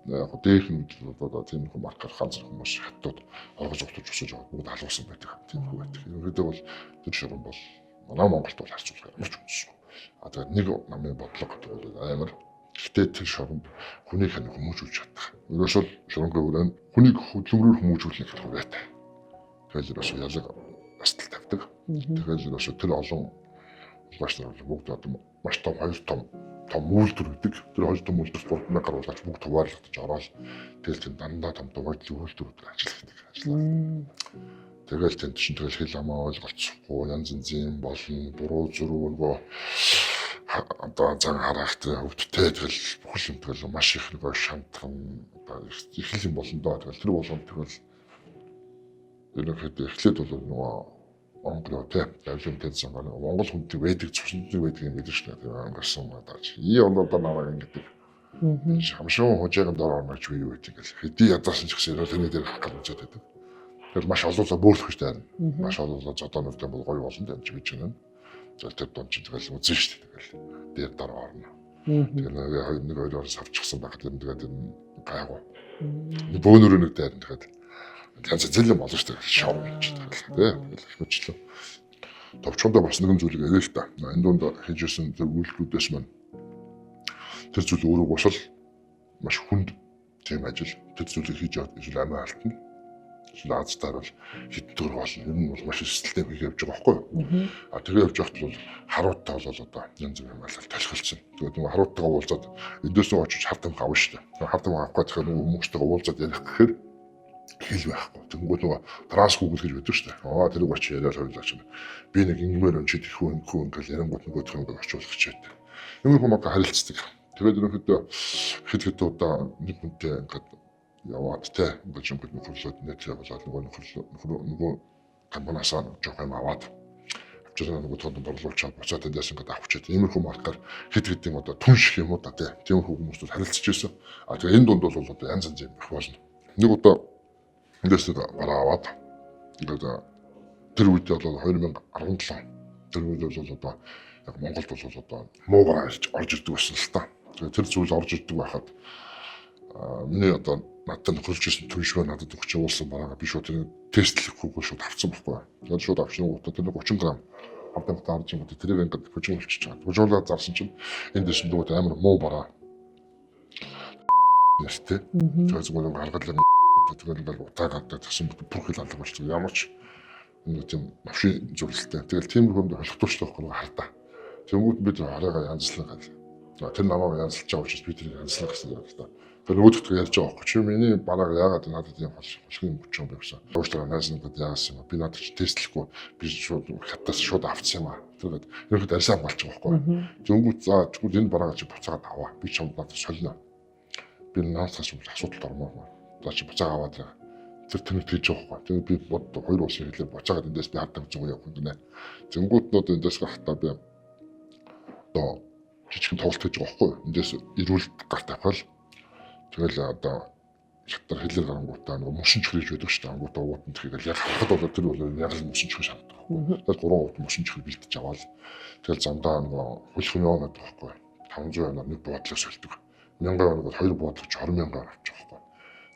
Яг дээрх нь одоо тиймэрхүү маркер ганц хүмүүс хаттууд оргож огтож өсөж байгаа бүгд алуусан байдаг. Тиймэрхүү байдаг. Ерөнхийдөө бол тэр шорон бол манай Монголд бол харьцуулах ямар ч үнэсгүй. А тэгээд нэг намын бодлого гэдэг бол амар. Гэхдээ тэр шоронд хүнийг хань хүмүүжүүлж чадах. Ерөөсөө шоронгийн хүрээ нь хүнийг хөдөлмөрөөр хүмүүжүүлэх гэх хүрээтэй. Тэгэл ерөөсөө ялаг астал тавьдаг. Тэгэл ерөөсөө тэр олон улгаач нар бол бүгд одоо маш том хоёр том том үйлдвэр гэдэг. Тэр хоёр том үйлдвэрт 3000 гаруй улгаач бүгд хуваарлагдаж ороод тэгэл тийм дандаа том том бодлын үйлдвэрүүд ажил хийдэг. Ажиллаа. Тэгэл тэнд чинь тэгэл хэл амаа ойлголцохгүй янз янзын болно, буруу зүрүү нөгөө одоо зан хараагтай өвдтэй тэгэл бүх юм тэгэл маш их нөгөө шантхан одоо их л юм болно доо. Тэгэл тэр болгонд тэгэл ерөнхийдөө эхлээд бол нөгөө Монгол тий авлин тэнцэн гоо Монгол хүнтэй байдаг цуснд нэг байдаг юм гэдэг шүү дээ. Тэр ангасан одоо чи ий одоо намайг ингэдэг. Шамшин хужаагийн дор орно гэж юу гэдэг ингээл хэдий ядаасан ч гэсэн тэрний дээр хах гал үзээд байдаг. Тэгэл маш олоолаа бөөлөх шүү дээ. Маш олоолаа зодоонуудын бол гоё болно гэж би чинь. За тэр дунд чинь тэгэл үзэн шүү дээ. Тэгэл дээр дор орно. Тэгэл нэг нэг хоёр орос авчихсан байхад юм тэгээд энэ гайгүй. Бөөнөрөө нэг дайрна тэгээд янз зэл юм болно шүү дээ. Шоу гэж тэгэл тий. Тэгэл их мэтлээ. Товчхондоо бас нэгэн зүйлийг яриа л та. Энэ дунд хийж исэн тэр үйлдэлүүдээс маань тэр зүйл өөрөө босол маш хүнд тийм ажил. Тэр зүйлийг хийж яваад эсвэл амиа алтна. Эсвэл азтаар бол хэдэн төгрөг болно. Ер нь бол маш эрсдэлтэй хийх явж байгаа байхгүй юу? А тэгээ явж байхад бол харуудтай бол одоо янз бүрийн юм талхалцсан. Тэгээд нөгөө харуудтайгаа уулзаад эндээс нөгөө очиж хар тамхи авна шүү дээ. Хар тамхи авах гэхээр нөгөө хүмүүстэйгээ уулзаад ярих гэхээр хэл байхгүй. Тэнгүүд нөгөө транс Google гэж байдаг шүү дээ. Аа тэрийг очиж яриад хоёулаа чинь. Би нэг ингэмээр өн чи тэхүү ингэхүү ингээл ярингууд нөгөөх юм орчуулах хичээдэг. Юмэр хүмүүс харилцдаг. Тэгээд ерөнхийдөө хэд хэд удаа нэг хүнтэй ингээд яваад те ингээд жинхэнэ нөхөрлөөд нэтээ болоод нөгөө нөхөр нөгөө компаниасаа жоох юм аваад авчираа нөгөө тонд борлуулчаад буцаад эндээс ингээд авчиад иймэрхүү маркаар хэд хэдийн одоо түн шиг юм уу да те тиймэрхүү хүмүүсүүд харилцаж байсан. А тэгээ энэ дунд бол одоо янз янз юм их болно. Нэг удаа эндээс нэг бараа аваад ингээд тэр үед бол 2017 тэр үед бол одоо яг Монголд бол одоо муу бараа орж ирдэг байсан л та. Тэгээ тэр зүйл орж ирдэг байхад миний одоо надад нөхөрлөж ирсэн түншвэ надад өгч явуулсан бараагаа би шууд тэр тестлэхгүйгээр шууд авцсан байхгүй. Тэгээд шууд авчихсан гутаа тэр 30 грамм хавтан харж юм тэрийг ингээд хужуулчихж байгаа. Хужуулаад зарсан чинь энд дэсэн дүүд амар муу бараа нэртэй. Тэгээд зүгээр ингээд харгалаа тэгээд ингээд утаа гадаг тэгсэн бүх хэл алга болчихсон. Ямар ч нэг тийм новшин зүйлтэй. Тэгэл тийм хүнд холигдуулчихдаг байхгүй хардаа. Тэнгүүд бид хараагаа янзлан гал. Тэр намайг янзлж байгаа учраас би тэрийг янзлах гэсэн юм л та. Тэр нөгөөдөхтэй ярьж байгаа байхгүй. Чи миний барааг яагаад надад ийм холхын юм өгч юм бэ гэсэн. Уучлаарай найз надад яасан юм бэ? Би надад чи тестлэхгүй би шууд хятадаас шууд авчихсан юм аа. Тэгээд ерөнхийдөө арьсаа болчих байхгүй. Тэнгүүд за тэгвэл энэ бараагаа чи буцаагаад аваа. Би чамд надад солино. Би наацаас асуудалд ормоор. За чи буцаага аваад ирээ. Тэр тэнэг тэгж байгаа байхгүй. Тэгээд би бод хоёр улсын хэлээр буцаагаад эндээс би хардаа зүг явах юм гинэ. Тэнгүүд нод эндээс гахтаа би одоо жижигхэн тоглолт хийж байгаа байхгүй. Эндээс эрүүл гар тавихал тэгэл одоо хятад хэлээр гарангуудаа нөгөө мөсөн чихэр гэж байдаг шүү дээ. Ангуудаа уутан тэгэхээр яг харахад бол тэр бол яг л мөсөн чихэр санагдах байхгүй. Тэгэл 3 уут мөсөн чихэр бэлдэж аваад тэгэл замдаа нөгөө хөлх юм яваад байдаг байхгүй. 500 оноор нэг буудлыг сольдог. 1000 оноор бол хоёр буудлыг 20 мянгаар авчих байхгүй.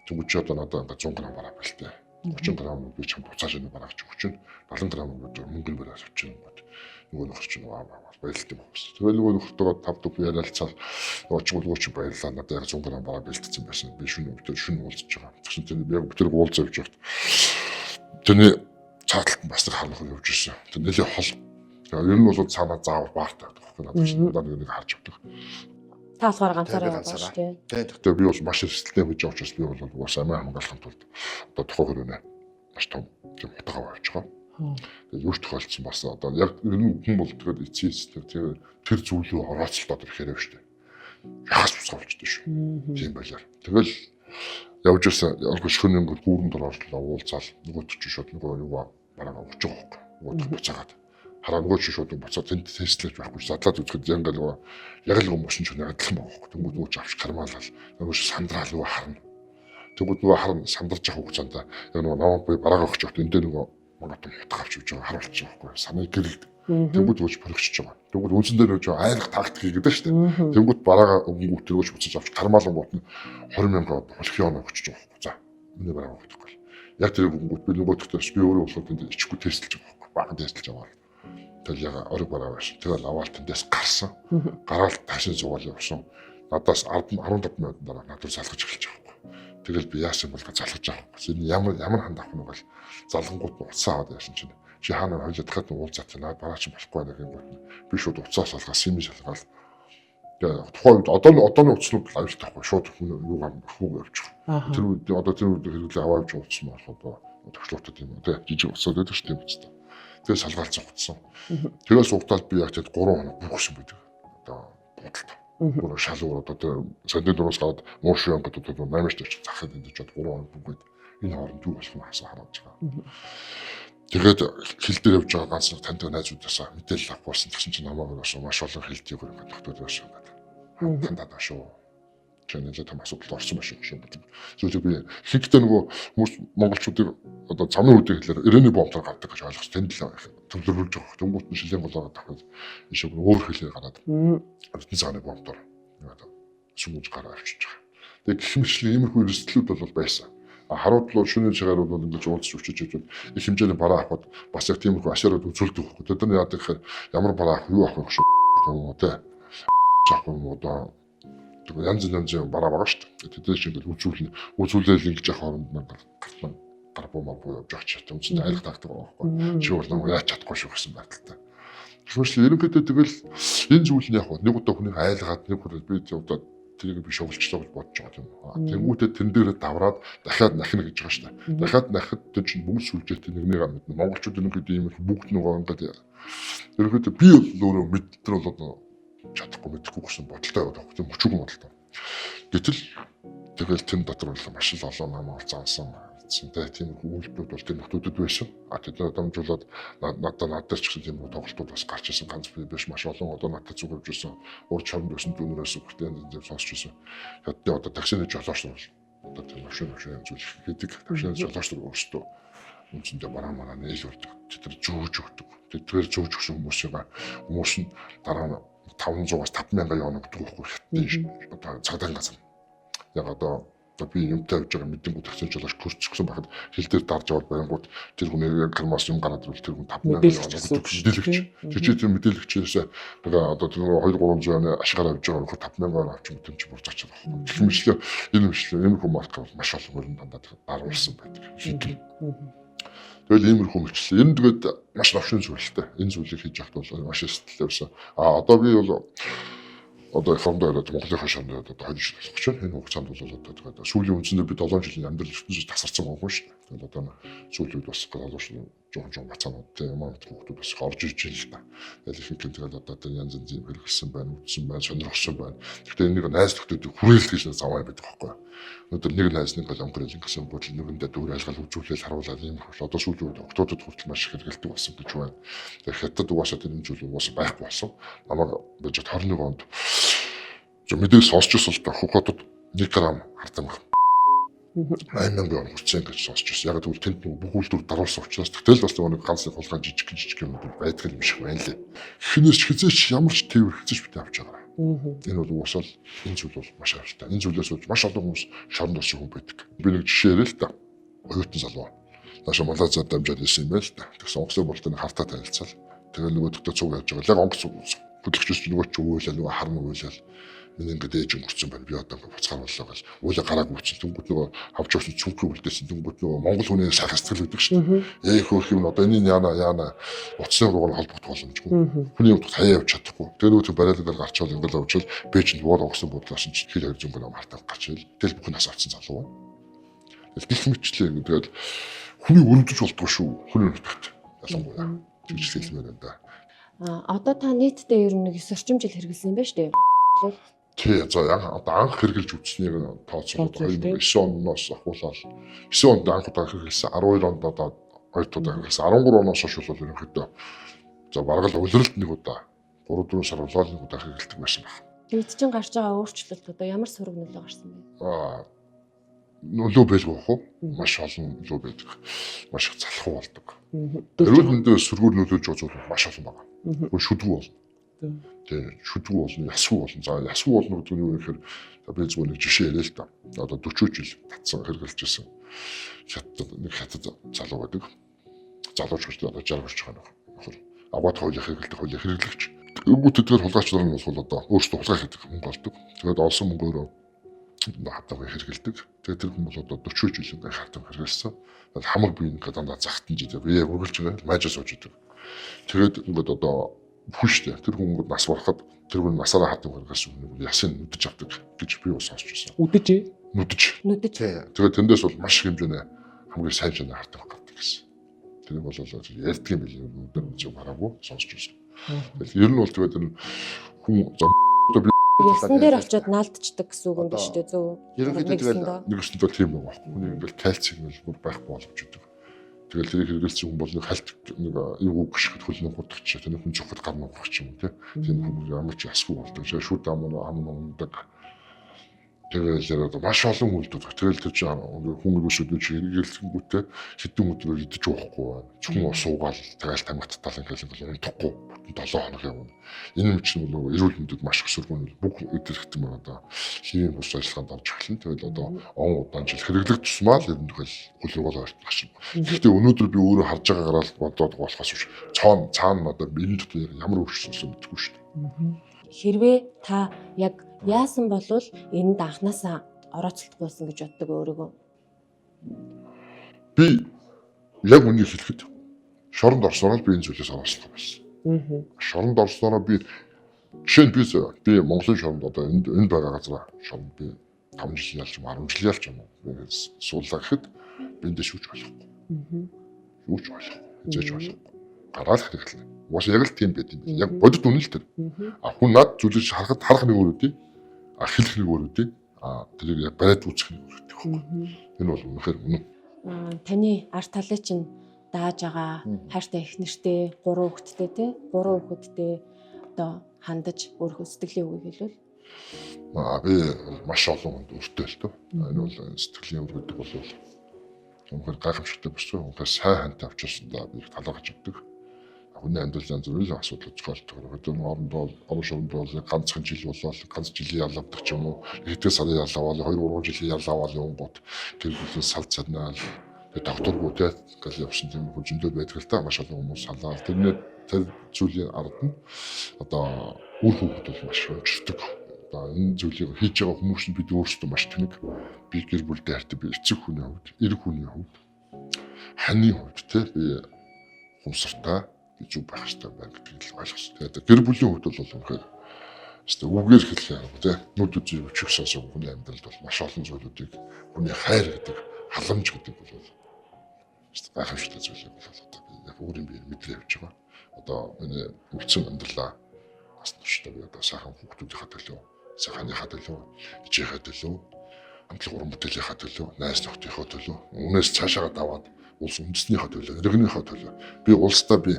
Тэнгүүч чи одоо надад ингээд 100 грамм бараа бэлтээ. 30 грамм би чамд буцааж энэ бараа гэж өгч чинь 70 грамм мөнгө бараа авчих юм гот. Нөгөө нөхөр чинь аа баярлалтай байх гэсэн. Тэгэл нөгөө нөхөртөөгөө тав төв яриалцаад очиг нөгөө чи баярлалаа надад яг 100 грамм бараа бэлтцсэн байсан. Би шөнө өдөр шөнө уулзаж байгаа. Тэгсэн чинь би яг тэр уулзаа явж байхад тэрний цааталт нь бас нэг хар нөхөр явж ирсэн. Тэр нэлээ хол. Ер нь бол цаанаа заавал баартай байдаг байхгүй надад чинь надад нэг харж авдаг. Та болохоор ганцаараа яваа шүү дээ. Тэгээ би бол маш эрсдэлтэй байж байгаа учраас би бол угаасаа амиа хамгаалахын тулд одоо тухайн хэрвээ маш том тийм утга аваа явж байгаа. Тэгээд юу ч тохиолдсон бас одоо яг ер нь хүн бол тэгээд эцсийн эцэстээр тэр тэр зүйл рүү орооцолтоод ирэх хэрэг шүү дээ. Яхаас цусгаа болчихдээ шүү. Тийм байлаа. Тэгэл явж ирсэн яг шөнө ингээд гүүрэн дор орчлоо уулзаал нөгөөт чинь шууд нөгөө юугаа бараагаа өгч байгаа байхгүй. Нөгөөт буцаагаад хараа нөгөө чинь шууд буцаад тэнд тестлэж байхгүй задлаад үзэхэд яг ингээд нөгөө яг л мөсөн чинь адилхан байгаа байхгүй. Тэнгүүд нөгөө чи авч кармаалал нөгөө чи сандраал нөгөө харна. Тэнгүүд нөгөө харна сандарч явах хугацаанд яг нөгөө намайг би бараагаа өгч явахад энэ дээр нөгөө манай том утга авч явж байгаа харуулж байгаа байхгүй. Санаа гэрэлд. Тэнгүүд өгч пөрөгчж байгаа. Тэнгүүд үндсэн дээр нөгөө айлах тактик хийгээд шүү дээ. Тэнгүүд бараагаа өнгөнгүүт тэргүүч буцаж авч кармаалангууд нь 20 мянга холхи оноо өгч байгаа байхгүй. За миний бараагаа өгөхгүй. Яг тэр өнгөнгүүт би нөгөөдөхтөөс би өөрөө болохоор тэнд ичихгүй тестлж байгаа байхгүй. Баахан тестлж аваад. Тэгэл яг ориг бараа байсан. Тэгэл аваад тэндээс гарсан. Гараал таксин зугаал явсан. Надаас 10 15 минутын дараа надад залгаж эхэлж байгаа байхгүй. Тэгэл би яасан бол залгаж авах байхгүй. Энэ ямар ямар ханд авах нь бол залгангууд нь утсаа аваад яасан чинь чи хаана хоёлаа дахиад уулзаад наад бараа чи болохгүй байна гингүүт нь би шууд утсаа салгаа сими салгаал. Тэгээ тухайн үед одооны утаснууд л аюултай байхгүй, шууд юугаар хүүг явчих. Тэр үед одоо тэр үед хэрэглээ аваа явж утсан болох одоо төвчлөөтэй тийм үү те жижиг утсаад байдаг шүү дээ утастай. Тэгээ салгаал цугтсан. Тэгээс суугтаал би яг тэгэд 3 хоног бүхсэн байдаг. Одоо будалт. Бүр шал өөр одоо тэр сандын дураас гараад муушин гэдэг одоо 8 ч захад энэ ч 3 хоног бүгээд энэ хооронд юу болох нь хасаа хараад байгаа. Тэгээд хил дээр явж байгаа ганц нэг таньдаг найзуудаасаа мэдээлэл авах болсон. Тэгсэн чинь намайг бас маш олон хилдийг ингээд тогтоод байсан гэдэг. Тандаад шүү. Чи нэлээд том асуудалд орсон байх шүү гэдэг. Зүйлийг би ихэнхдээ нөгөө хүмүүс монголчуудыг одоо замын үүдийг хэлээр ирэний бомбоор гардаг гэж ойлгож тэнд л төвлөрүүлж байгаа. Тэнгуут нь шилийн голоор давхад энэ шиг өөр хэлээр гараад эрдэнэ цагааны бомбоор ингээд сүмж гараа авчиж байгаа. Тэгээ гэх мэтлэн иймэрхүү эрсдлүүд бол байсан. Харуудлуу шөнийн цагаар бол ингэж уулзч өчөж явж их хэмжээний бараа авахд бас яг тиймэрхүү ашаарууд үзүүлдэг байхгүй. Тэд нар яадаг гэхээр ямар бараа авах, юу авах юм уу те. Авах юм уу одоо янз янзын бараа байгаа шүү дээ. Тэдний шиг ингэж үзүүлнэ. Үзүүлээл ингэж явах хооронд нь гартлан гар буу мар буу явж байгаа ч юм. Үндсэндээ айлах тактик байгаа байхгүй. Чи бол намайг яаж чадахгүй шүү гэсэн байдалтай. Тэгэхээр ерөнхийдөө тэгэл энэ зүйл нь яг нэг удаа хүнийг айлгаад нэг удаа би удаа тэрийг би шоглолчлоо гэж бодож байгаа юм. Тэнгүүтээ тэрэн дээрээ давраад дахиад нахина гэж байгаа шүү дээ. Дахиад нахад тэр чинь бүгд сүлжээтэй нэгнийг мэднэ. Монголчууд ерөнхийдөө ийм их бүгд нөгөө ингээд ерөнхийдөө би бол өөрөө мэдтэр бол одоо чадахгүй мэдэхгүй гэсэн бодолтой яваад байгаа. Тийм өчүүгэн бодолтой. Гэтэл тэгэл тэн дотор бол маш л олон нам заасан тэ тийм үйлдэлүүд бол тэр нөхдүүдэд байсан. А тэдний дамжуулаад надад надад ч гэсэн тийм тоглолтууд бас гарч ирсэн, ганц би биш маш олон одоо надад зүг явж ирсэн. Урд чамд байсан дүүнерээс хүртэл янз янз сонсч ирсэн. Хятадны одоо таксины жолооч нар бол одоо тийм машин машин зүйл хийдэг. Таксины жолооч нар өөрсдөө үндсэндээ бараа мараа нийлүүлдэг. Тэд нар зөөж өгдөг. Тэдгээр зөөж өгсөн хүмүүсийг хүмүүс нь дараа нь 500-аас 5000 явна гэдэг байхгүй хятадын одоо цагдаагийн газар. Яг одоо би юмтай явж байгаа мэдэнгүү таксины жолооч көрцгсөн байхад хил дээр дарж аваад барингууд тэр хүний гармаас юм гараад ирвэл тэр хүн 5000 явна гэдэг мэдээлэгч. Тэр чи тэр мэдээлэгчээс тэгээ одоо тэр 2 300 оны ашгаар авч байгаа нөхөр 5000-аар авч юм чи бурж ачаад байгаа. Гэх мэтлээ энэ мэтлээ иймэрхүү марк бол маш олон өрн дандаа даруулсан байдаг. Тэгэл иймэрхүү мэтлээ. Энэ тэгээд маш новшин зүйл л дээ. Энэ зүйлийг хийж явахд бол маш эрсдэлтэй байсан. А одоо би бол одоо их орондоо яриад Монголын шоронд яриад одоо 2 жил болох гэж байна. Энэ хугацаанд бол одоо тэгээд сүүлийн үндсэндээ би 7 жилийн амьдрал ертөнцөөс тасарсан байгаа юм шүү дээ. Тэгээд одоо сүүлийн үед бас залууч жоохон жоохон бацаанууд тийм юм аа хүүхдүүд бас орж ирж байна л да. Тэгээд их юм тэгээд одоо тэр янз янзын хэрэгэлсэн байна, үтсэн байна, сонирхсон байна. Гэхдээ энийг найз нөхдүүдийг хүрээлэх гэж заваа байдаг байхгүй юу? Өнөөдөр нэг найз нэг гол онгор хэлэн гэсэн бодол нэгэндээ дүүр айлгал үзүүлээл харуулаад ийм их одоо сүүлийн үед октоодод хүртэл маш их хэрэгэлдэг болсон гэж байна. Тэгэхээр хятад угаасаа тэр энэ зүйл угаасаа байхгүй болсон. Намайг бижет 21 онд мэдээ сонсч ирсэн л да хөхөдөд 1 грамм хартамх 8000 он хүрсэн гэж сонсч ирсэн. Яг тэгвэл тэнд нэг бүх үйлдвэр даруулсан учраас тэгтэл бас нэг ганц хулгай жижиг жижиг юмнууд байдаг юм шиг байна лээ. Хинээс ч хизээч ямар ч тээвэр хизээч битээ авч байгаа. Энэ бол угаасаа л энэ зүйл бол маш аюултай. Энэ зүйлээс болж маш олон хүмүүс шоронд орсон хүн байдаг. Би нэг жишээ яриа л та. Оюутан залуу. Наашаа Малайзад дамжаад ирсэн юм байна л та. Тэгсэн онгоцны болтны хартаа танилцал. Тэгэл нөгөөдөгтөө цуг яаж байгаа. Яг онгоц хөдөлгчөөс нөгөө ч өвөөлээ нөгөө харна өвөөлээ миний ингээд ээж өнгөрцөн байна. Би одоо ингээд буцаарууллаа гэл уулаа гараагүй чинь тэнгүүт нөгөө авч явсан цүнхээ үлдээсэн тэнгүүт нөгөө монгол хүний сайхан сэтгэл өгдөг шүү дээ. Ээ хөөх юм одоо энэ яана яана утасны руугаар холбогдох боломжгүй. Хүний утас хаяа явж чадахгүй. Тэр нөгөө бариалгаар гарчвал ингээд явжвал Бээжинд буур онгоцны буудлаас чинь хил 200 грамм хартаа гарч ил. Тэгэл бүх нас авсан залуу байна. Тэгэл гих мэтчлээ тэгэл хүний өрөвдөж болдгоо шүү. Хүний нутагт ялангуяа тэгж хэлмээр байна да. А одоо та нийтдээ ер нь нэг 9 орчим жил хэрэгэлсэн юм байна шүү дээ. Тий, за одоо анх хэрэгжилж үзснийг тооцоолоод 2009 оноос ахуулаад 9 онд анх удаа хэрэгэлсэн, 12 онд одоо хоёр удаа хэрэгэлсэн, 13 оноос хойш бол ерөнхийдөө за бараг л улиралд нэг удаа 3 4 сар болоод нэг удаа хэрэгэлдэг байсан баг. Тэнд чинь гарч байгаа өөрчлөлт одоо ямар сөрөг нөлөө гарсан бэ? Аа нөлөө байлгүй бах уу? Маш олон нөлөө байдаг. Маш их залхуу болдог. Эрүүл мэндийн сөргөөр нөлөөлж байгаа зүйл маш олон байгаа. Бүр шүдгүү болно. Тэ шүдгүү болно, ясгүй болно. За ясгүй болно гэдэг нь юу гэхээр би зүгээр нэг жишээ яриа л та. Одоо 40 жил татсан хэрэгжилж ирсэн хятад нэг хятад залуу байдаг. Залууч гэж одоо 60 хүрч байгаа нөхөр. Агуат хуулийг хэрэглэдэг хуулийг хэрэглэгч. Өнгөт тэдгээр хулгайч нар нь бол одоо өөрсдөө хулгай хийдэг мөнгө олдог. Тэгээд олсон мөнгөөрөө хавтаа хэрэгэлдэг. Тэгээд тэр хүн бол одоо 40 жил ингээд хавтаа хэрэгэлсэн. Тэгээд хамаг бие ингээд дандаа захтан жидэг. Бие үргэлж байгаа маажаа сууж идэг. Тэгээд ингээд одоо хүн штэ. Тэр хүн ингээд нас барахад тэр хүн насаараа хавтаа хэрэгэлсэн хүн ясын нүдэж авдаг гэж би бас сонсч байсан. Үдэж? Нүдэж. Нүдэж. Тэгээд тэндээс бол маш их хэмжээний хамгийн сайн жинээ хавтаа гардаг гэсэн. Тэр бол ярьдаг юм билээ. Нүдээр үзэг хараагүй сонсч байсан. Тэгэл ер нь бол тэгээд энэ хүн одоо би Ясан дээр очиод наалдчихдаг гэсэн үг юм биш үү, зөв? Ерөнхийдөө тэгэл нэг өсөндөө тийм байгаа байхгүй. Хүний ингээл кальций ингээл бүр байхгүй боломж өгдөг. Тэгэл тэрийг хэрэгэлсэн хүн бол нэг хальт нэг эвгүй гიშгэд хөл нухдаг ч тэр хүн цоход гар нухах ч юм уу тийм хүн ямар ч ясгүй болдог. Шүд ам ам ундаг. Тэгэл яриад маш олон үйлдэл. Тэгэл тэр чинь хүн ерөөсөө чи хэрэгэлсэнгүүтээ хэдэн өдрөөр идэж уухгүй байна. Зөвхөн ус уугаал тэгэл тамхи татаал ингээл ингээл унтахгүй бүтэн 7 хоног явна. Энэ юм чинь нөгөө эрүүл мэндэд маш их сөргөөнөл бүх өдөр хэвтэн байна одоо хэвийн бус ажиллагаанд орж эхэлнэ. Тэгэл одоо он удаан жил хэрэглэх тусмаа л ер нь тэгэл хөл рүүгээ ойртох шин. Гэхдээ өнөөдөр би өөрөө харж байгаагаараа л бодоод болохоос биш. Цоон цаана одоо энэ дотор ямар өөрчлөлт мэдэхгүй шүү дээ. Хэрвээ та яг яасан болвол энэнд анханасаа орооцолдохгүй байсан гэж боддог өөрийгөө. Би яг үнийг хэлэхэд шоронд орсороо би энэ зүйлээс орооцолдох байсан. Шоронд орсороо би жишээ нь би Монголын шоронд одоо энд байгаа газараа шоронд би 5 жил ялч юм 10 жил ялч юм уу суулаа гэхэд би эндээс юу ч ойлгохгүй. Юу ч ойлгохгүй. Хизээж ойлгохгүй. Гараал хэрэглэнэ. Угаасаа яг л тийм байт юм байна. Яг бодит үнэн л тэр. А хүн над зүйлийг харахад харах нэг өөр үгүй. А хэлэх нэг өөр үгүй. А тэрийг яг бариад үүсгэх нэг өөр үгүй. Энэ бол үнэхээр үнэн. Таны арт талыг чинь дааж байгаа хайртай их нэртэй 3 хүүхэдтэй тий 3 хүүхэдтэй одоо хандаж өөрийнхөө сэтгэлийн үгийг хэлвэл би маш олон хүнд өртөө л дөө. Энэ бол сэтгэлийн үр гэдэг бол үнэхээр гайхамшигтай бүс. Үнэхээр сайн хантай авчирсан да би их талархаж авдаг. Хүний амьдрал янз бүрийн асуудал зохиолдог. Одоо орондоо орон шоронд бол ганцхан жил болоод ганц жилийн ялавдаг ч юм уу. Хэдэн сарын ялавал 2 3 жилийн ялавал явангууд гэр бүлийн сал цаднаал тэгээ тогтворгүй те ингээл явсан тийм хүн зөндөө байдаг л та маш олон хүмүүс салаал. Тэрний тэр зүйлийн ард нь одоо үр хүүхэд бол маш өнчөрдөг. Одоо энэ зүйлийг хийж байгаа хүмүүс нь бид өөрсдөө маш тэнэг. Би гэр бүлдээ хайртай, би эцэг хүний хувьд, эр хүний хувьд, ханы хувьд те би хумсартай би зөв байх хэрэгтэй байна гэдгийг л ойлгосон. Тэгээд гэр бүлийн хувьд бол үнэхээр өстой үгээр хэлэх юм те нүд үзий өчөх сонсох хүний амьдралд бол маш олон зүйлүүдийг хүний хайр гэдэг халамж гэдэг бол өстой гайхамшигтай зүйл юм бол одоо би яг өөрийн биеэр мэдрээ явж байгаа. Одоо миний үлдсэн амьдралаа бас туршдаа би одоо сайхан хүүхдүүдийнхээ төлөө, сайханыхаа төлөө, ээжийнхээ төлөө, амтлаг уран бүтээлийнхаа төлөө, найз нөхдийнхөө төлөө, үнээс цаашаагаа даваад улс үндэснийхээ төлөө, иргэнийхээ төлөө би улсдаа би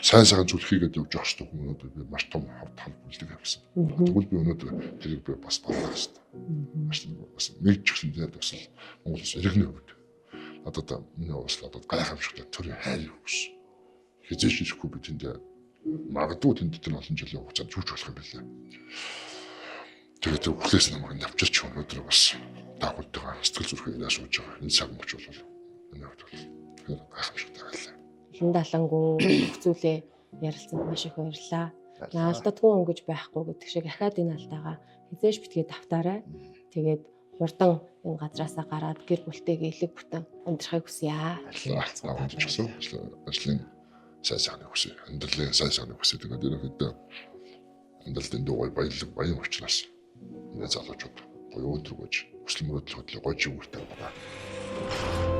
сайн сайхан зүйл хийгээд явж явах хэрэгтэй хүн өнөөдөр би маш том хавд хал бүлэг авсан. Тэгвэл би өнөөдөр тэрийг би бас баллах хэрэгтэй. Маш бас нэг ч гэсэн дээр бас Монгол улс иргэний хувьд надад миний улс надад гайхамшигтай төрийн хайр өгсөн. Хизээч ирэхгүй би тэнд магадгүй тэнд тэр олон жилийн хугацаанд юу ч болох юм бэлээ. Тэгээд тэр үхлээс намайг навчирч өнөөдөр бас та бүхэнтэйгээ сэтгэл зүрхээ яриа сууж байгаа. Энэ цаг мөч бол миний хувьд бол тэгэхээр гайхамшигтай байлаа. Илэн далангуу бүх зүйлээ ярилцсанд маш их баярлалаа. Наалдадгүй өнгөж байхгүй гэдэг шиг ахаад энэ алдаагаа хизээш битгий давтаарай. Тэгээд хурдан энэ газраасаа гараад гэр бүлтэйгээ элэг бүтэн амьдрахыг хүсье. Баярлалаа. Ч гэсэн ажлын сайн сайхныг хүсье. Амьдралын сайн сайхныг хүсье. Тэгээд ерөнхийдөө амьдрал дэндүү гоё баялаг баян учраас энэ залуучууд гоё өдөр гож хүсэл мөрөөдөл хөдлөө гоё живүүртэй байна.